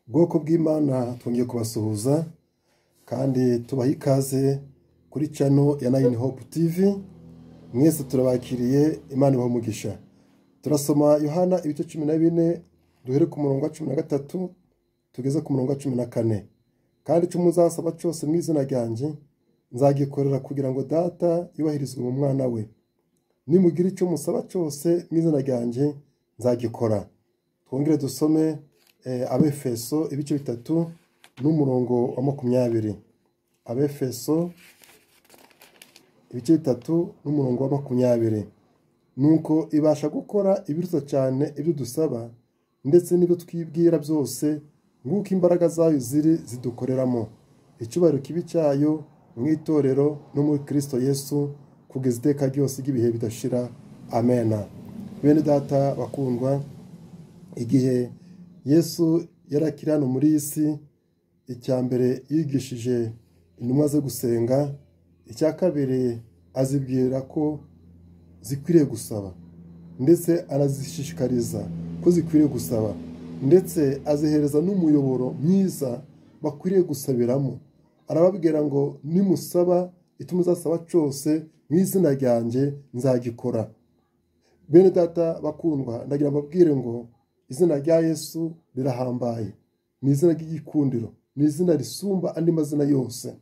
Bwoko bw'Imana, twongeye kubasuhuza kandi tubaha ikaze kuri channel ya Nine Hope TV. Mwese turabakiriye, Imana ibahe umugisha. Turasoma Yohana ibice 14, duhere ku murongo wa 13 tugeze ku murongo wa 14. Kandi icyo muzasaba cyose mu izina ryanjye nzagikorera, kugira ngo Data yubahirizwe mu mwana we. Nimugira icyo musaba cyose mu izina ryanjye nzagikora. Twongere dusome Abefeso ibice 3 n'umurongo wa 20. Abefeso ibice 3 n'umurongo wa 20. Nuko ibasha gukora ibiruta cyane ibyo dusaba ndetse n'ibyo twibwira byose, nk'uko imbaraga zayo ziri zidukoreramo. Icyubahiro kibi cyayo mu itorero no muri Kristo Yesu kugeza iteka ryose ry'ibihe bidashira. Amena. Bene data bakundwa, igihe Yesu yari akiri hano muri iyi si, icya mbere yigishije intumwa ze gusenga, icya kabiri azibwira ko zikwiriye gusaba, ndetse arazishishikariza ko zikwiriye gusaba, ndetse azihereza n'umuyoboro mwiza bakwiriye gusabiramo. Arababwira ngo nimusaba icyo muzasaba cyose mu izina ryanjye nzagikora. Bene data bakundwa, ndagira mbabwire ngo izina rya Yesu rirahambaye, ni izina ry'igikundiro, ni izina risumba andi mazina yose.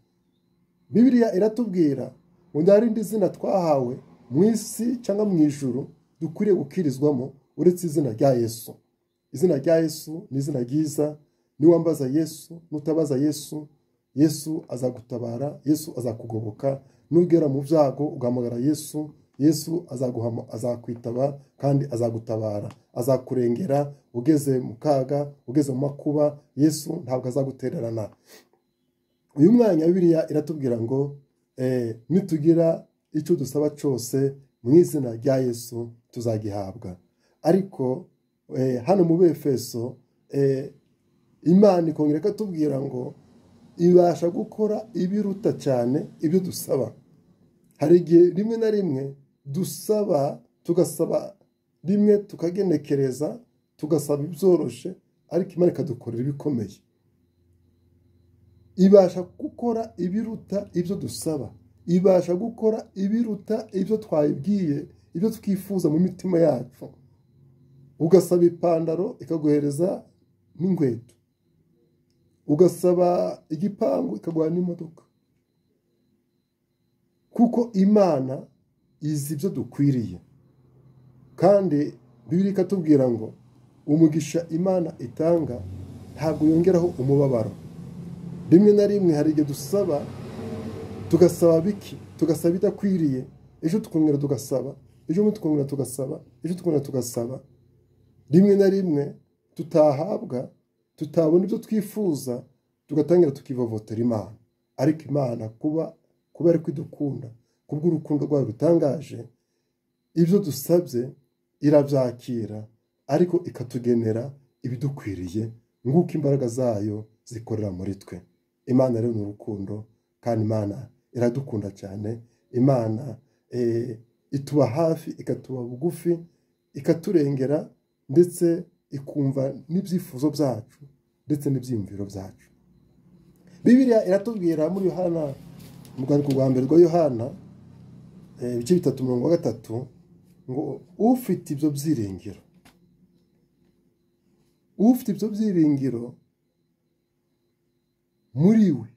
Bibiliya iratubwira ngo nta rindi zina twahawe mu isi cyangwa mu ijuru dukwiriye gukirizwamo uretse izina rya Yesu. Izina rya Yesu ni izina ryiza. Niwambaza Yesu, nutabaza Yesu, Yesu azagutabara, Yesu azakugoboka. Nugera mu byago ugahamagara Yesu, Yesu azakwitaba kandi azagutabara, azakurengera ugeze mu kaga, ugeze mu makuba. Yesu ntabwo azagutererana. Uyu mwanya Bibiliya iratubwira ngo nitugira icyo dusaba cyose mu izina rya Yesu tuzagihabwa. Ariko hano mu Befeso Imana ikongera ikatubwira ngo ibasha gukora ibiruta cyane ibyo dusaba. Hari igihe rimwe na rimwe dusaba, tugasaba rimwe tukagenekereza, tugasaba ibyoroshe, ariko Imana ikadukorera ibikomeye. Ibasha gukora ibiruta ibyo dusaba, ibasha gukora ibiruta ibyo twayibwiye, ibyo twifuza mu mitima yacu. Ugasaba ipantaro ikaguhereza n'inkweto, ugasaba igipangu ikaguha n'imodoka, kuko Imana izi ibyo dukwiriye. Kandi Bibiliya ikatubwira ngo umugisha Imana itanga ntabwo yongeraho umubabaro. Rimwe na rimwe hari igihe dusaba, tugasaba biki, tugasaba ibidakwiriye, ejo tukongera tugasaba, ejo bundi tukongera tugasaba, ejo tukongera tugasaba. Rimwe na rimwe tutahabwa, tutabona ibyo twifuza, tugatangira tukivovotera Imana. Ariko Imana kuba ari kwidukunda, kubw'urukundo rwayo rutangaje, ibyo dusabye irabyakira, ariko ikatugenera ibidukwiriye nk'uko imbaraga zayo zikorera muri twe. Imana rero ni urukundo, kandi Imana iradukunda cyane. Imana ituba hafi, ikatuba bugufi, ikaturengera, ndetse ikumva n'ibyifuzo byacu ndetse n'ibyiyumviro byacu. Bibiliya iratubwira muri Yohana, mu rwandiko rwa mbere rwa Yohana, ibice 3 umurongo wa 3, ngo ufite ibyo byiringiro, ufite ibyo byiringiro muri we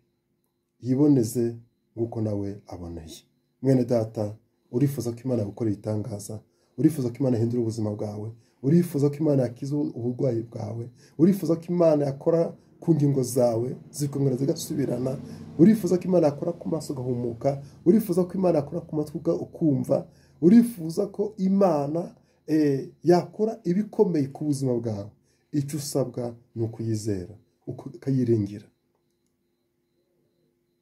yiboneze nk'uko nawe aboneye. Mwene data, urifuza ko Imana gukora ibitangaza, urifuza ko Imana ihindura ubuzima bwawe, urifuza ko Imana yakiza uburwayi bwawe, urifuza ko Imana yakora ku ngingo zawe zikongera zigasubirana, urifuza ko Imana yakora ku maso ugahumuka, urifuza ko Imana yakora ku matwi ukumva, urifuza ko Imana yakora ibikomeye ku buzima bwawe. Icyo usabwa ni ukuyizera, ukayiringira.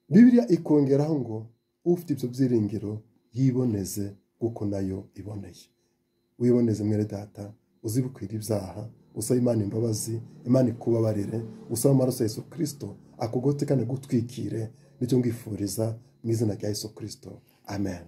Bibiliya ikongeraho ngo ufite ibyo byiringiro yiboneze kuko nayo iboneye. Wiboneze mwene data, uzibukwira ibyaha, usaba Imana imbabazi, Imana ikubabarire, usaba amaraso ya Yesu Kristo akugote kandi agutwikire. Nicyo ngifuriza mu izina rya Yesu Kristo. Amen.